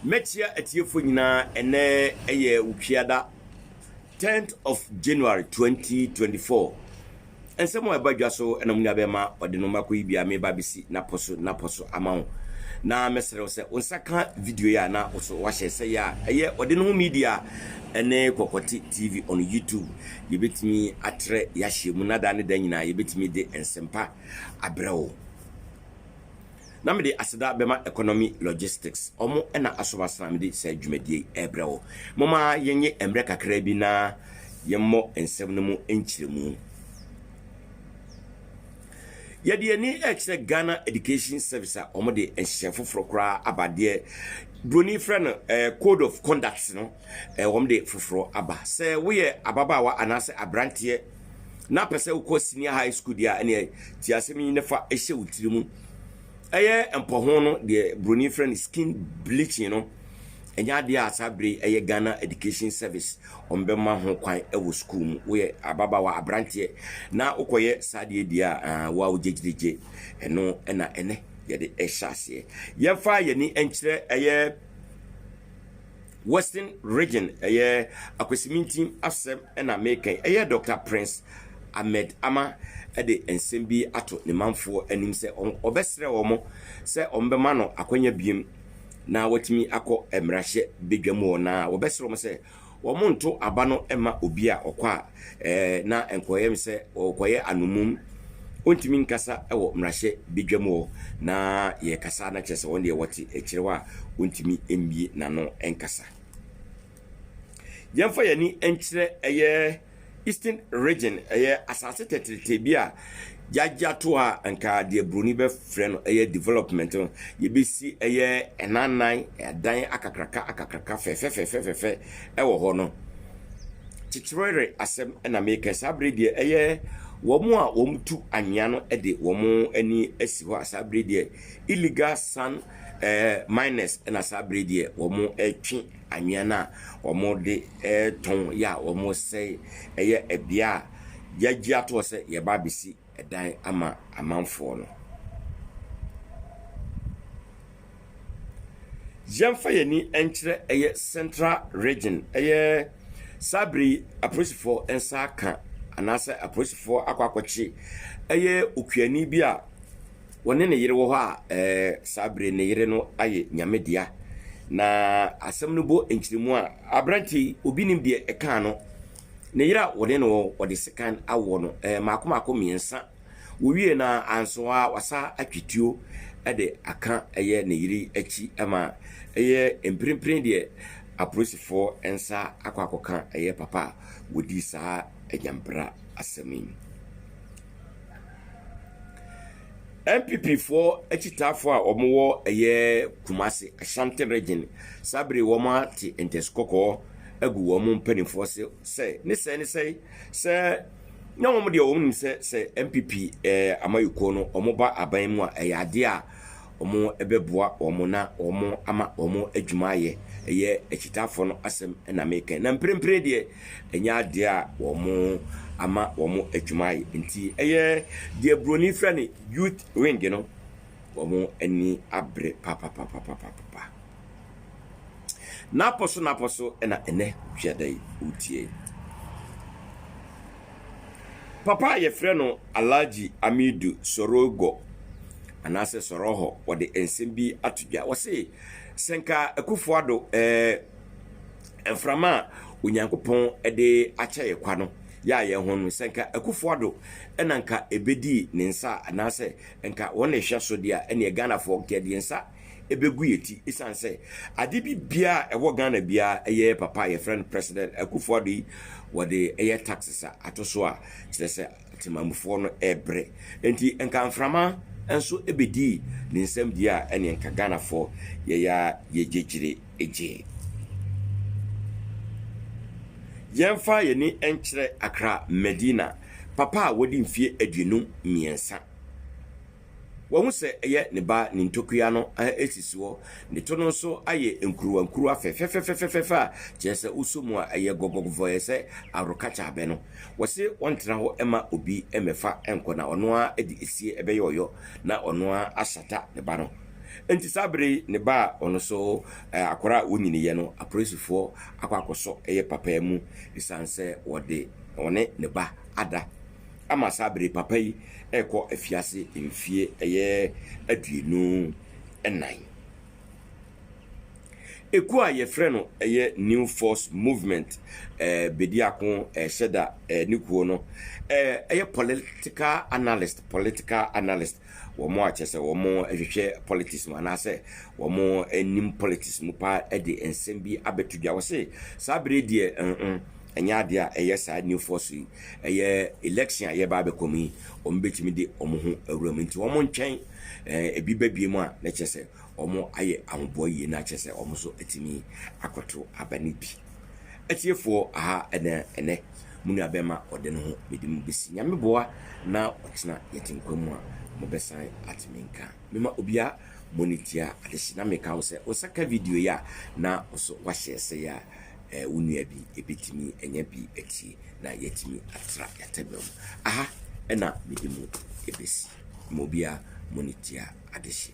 Mɛkyia atiefoɔ nyinaa ɛnɛ ɛyɛ Wukuada 10th of January 2024. Nsɛm a ɛba dwa so ɛna mu nua bɛma ɔde no mako yi bia meba bɛsi napɔ so napɔ so ama wo. Na mɛsrɛ wo sɛ wo nsa ka video yi a na wo so wahyɛ sɛ yɛ a ɛyɛ ɔde no ho media ɛne Kɔkɔte TV on YouTube yɛbɛtumi atrɛ yɛahyɛ mu na da ne da nyinaa yɛbɛtumi de nsɛmpa abrɛ wo. Na mede aseda bɛma Economy Logistics. Ɔmo na asom asena mede saa dwumadie yi ɛrebrɛ wo. Momma yɛnyɛ mmerɛ kakra bi na yɛmmɔ nsɛm no mu nkyerɛmu. Yɛde ani ɛrekyerɛ Ghana Education Service a wɔn de nhyehyɛ foforɔ koraa aba deɛ broni frɛ no eh, code of conduct no eh, wɔn de foforɔ aba. Sɛ woyɛ ababaawa anaasɛ aberanteɛ na apɛ sɛ wokɔ senior high school deɛ a ɛneɛ ti asɛm yi na fa hyɛ wo tiri mu. Ɛyɛ mpɔho no deɛ broni frɛ no skin bleaching no ɛnyɛ adeɛ a saa bere ɛyɛ Ghana Education Service wɔn bɛma ho kwan ɛwɔ school mu. Woyɛ ababaawa aberanteɛ na wokɔyɛ saa deɛ deɛ a wo a wogyegyegye ɛno ɛna ɛnɛ yɛde ɛhyɛ aseɛ. Yɛmfa yɛni nkyerɛ ɛyɛ Western Region ɛyɛ Akwasimintim asɛm ɛna meka yi. Ɛyɛ Dr. Prince Ahmed Ama ɛde nsɛm bi ato ne manfoɔ anim sɛ ɔbɛsrɛ wɔn sɛ wɔbɛma no akwanya biem na watumi akɔ mmarahyɛ badwa mu hɔ na wɔbɛsrɛ wɔn sɛ wɔn nto aba no ma obi a ɔkɔ a ɛɛ na nkɔyɛ sɛ ɔkɔyɛ anomum ɔntumi nkasa wɔ mmarahyɛ badwa mu hɔ na yɛkasa na kyerɛ sɛ wɔn deɛ wɔte akyire hɔ a wɔntumi mmie n'ano nkasa. Yɛmfa yɛn ani nkyerɛ ɛyɛ Eastern Region ɛyɛ asase tɛtrɛtɛ bi a yɛagye ato a nka deɛ buroni bɛfrɛ no ɛyɛ development no yɛbɛsi ɛyɛ ɛnanan ɛdan akakraka akakraka fɛfɛfɛfɛfɛ ɛwɔ hɔ no. Kyekyerɛre asɛm ɛna meka saa bere deɛ ɛyɛ wɔn a wɔn tu anwea no de wɔn ani asi hɔ a saa bere deɛ illegal sand miners ɛna saa bere deɛ wɔn retwe anwea no a wɔn de ɛretɔn yɛ a wɔn resɛe ɛyɛ ɛbea a yɛagye ato hɔ sɛ yɛba abɛsi ɛdan ama amanfoɔ no. Yɛmfa yɛn ani nkyerɛ ɛyɛ Central Region ɛyɛ saa bere yi apolisifoɔ nsa aka anaasɛ apolisifoɔ akɔ akɔkye ɛyɛ okuani bi a wɔne ne yere wɔ hɔ a ɛɛ saa bere ne yere no ayɛ nyame dea. Na asɛm no bɔ nkyerɛmu a aberante yi obi nim deɛ ɛkaa no. Ne yere a wɔne no wɔ wɔde sekan awɔ no ɛɛ mmaako mmaako mmiɛnsa. Wɔwie no a anso a wasa atwe tuo de aka ɛyɛ ne yere akyi ma ɛyɛ mprempren deɛ apolisifoɔ nsa akɔ akɔka ɛyɛ papa a wɔdi saa anyambra asɛm yi. NPP foɔ akyitaafoɔ a wɔwɔ ɛyɛ Kumasi Ashanti Region saa bere wɔn ate ntɛso kɔkɔɔ agu wɔn mpanimfoɔ se sɛ ne sɛ ne sɛ sɛ na wɔn deɛ wɔn nim sɛ sɛ NPP ɛɛ amayɔkuo no wɔn ba aban mu a ɛyɛ adeɛ a wɔn bɛboa wɔn na wɔn ama wɔn adwuma ayɛ ɛyɛ akyitaafoɔ no asɛm na meka na mprempren deɛ ɛnyɛ adeɛ a wɔn ama wɔn adwuma ayɛ nti ɛyɛ deɛ buroni frɛ no youth wing no wɔn ani abere papapapapapa. N'apɔ so n'apɔ so na ɛnɛ hwɛ da yi wotie. Papa a yɛfrɛ no Alhaji Amidu Sorogo anaasɛ Soroho wɔde nsɛm bi ato dwa. Wɔse sɛ nka Akufo-Addo ɛɛ mframa a Onyankopɔn de akyɛ yɛ kwa no yɛ a yɛn ho no sɛ nka Akufo-Addo ɛna nka ebedi ne nsa anaasɛ nka wɔn na ɛhwɛ so deɛ a ɛneɛ Ghanafoɔ nka yɛde yɛn nsa ɛbɛgu yɛ ti ɛsiane sɛ ade bi biara ɛwɔ Ghana biara ɛyɛ papa a yɛfrɛ no President Akufo-Addo yi wɔde ɛyɛ taxes a ato so a kyerɛ sɛ temamufoɔ no ɛrebrɛ nti nka mframa nso ɛbɛdii ne nsɛm deɛ a ɛneɛ nka Ghanafoɔ yɛyɛ a yɛgyegyere gye. Yɛmfa yɛni nkyerɛ Accra Medina papa a wɔdi mfeɛ 53. Wahu sɛ ɛyɛ ne ba ne ntokua no sisi hɔ. Ne to no nso ayɛ nkuruwa nkuruwa fɛfɛfɛfɛfɛ a kyerɛ sɛ wosɔ mu a ɛyɛ gɔgɔgɔfɔɛ sɛ aworokakyɛ abɛ no. Wɔse wɔntena hɔ mma obi mmɛfa nkɔ na ɔno ara de esie ɛbɛyɛ ɔyɔ na ɔno ara asata ne ba no. Nti saa bere yi ne ba a ɔno so akwadaa a ɔnyiniiɛ no, apolisifoɔ akɔ akɔsɔ ɛyɛ papa mu ɛsiane sɛ wɔde ɔne ne ba ada ama saa bere papa yi ɛrekɔ afiase mfie ɛyɛ 24. Ekuo a yɛfrɛ no ɛyɛ New Force Movement, Bediako ɛhyɛ da ne kuo no, ɛyɛ political analyst, wɔn a kyerɛ sɛ wɔn hwehwɛ politics mu anaasɛ wɔn anim politics mu paa, de nsɛm bi abɛto dwa. Wɔse saa bere deɛ ɛnyɛ adeɛ a ɛyɛ saa New Force yi ɛyɛ election a yɛba abɛkɔ mu yi, wɔn bɛtumi de wɔn ho awura mu. Nti wɔn nkyɛn ebi bɛbie mu a, na kyerɛ sɛ wɔn ayɛ ahoboa yie, na kyerɛ sɛ wɔn nso atumi akɔto aba no bi. Atiefoɔ, aha ɛnɛ mu nua bɛma ɔde ne ho mede mu bɛsi. Nyame boa na ɔkyena yɛte nkwa mu a, mobɛsan ateme nka. Mema obia monitia adehye na meka wo sɛ wo ka video yi a na ɔso wahyɛ sɛ a wo nua bi ɛbɛtumi anya bi atie na yɛatumi atra yɛatɛbɛ mu. Aha ɛna mede mu ɛbɛsi. Ma obia monitia adehye.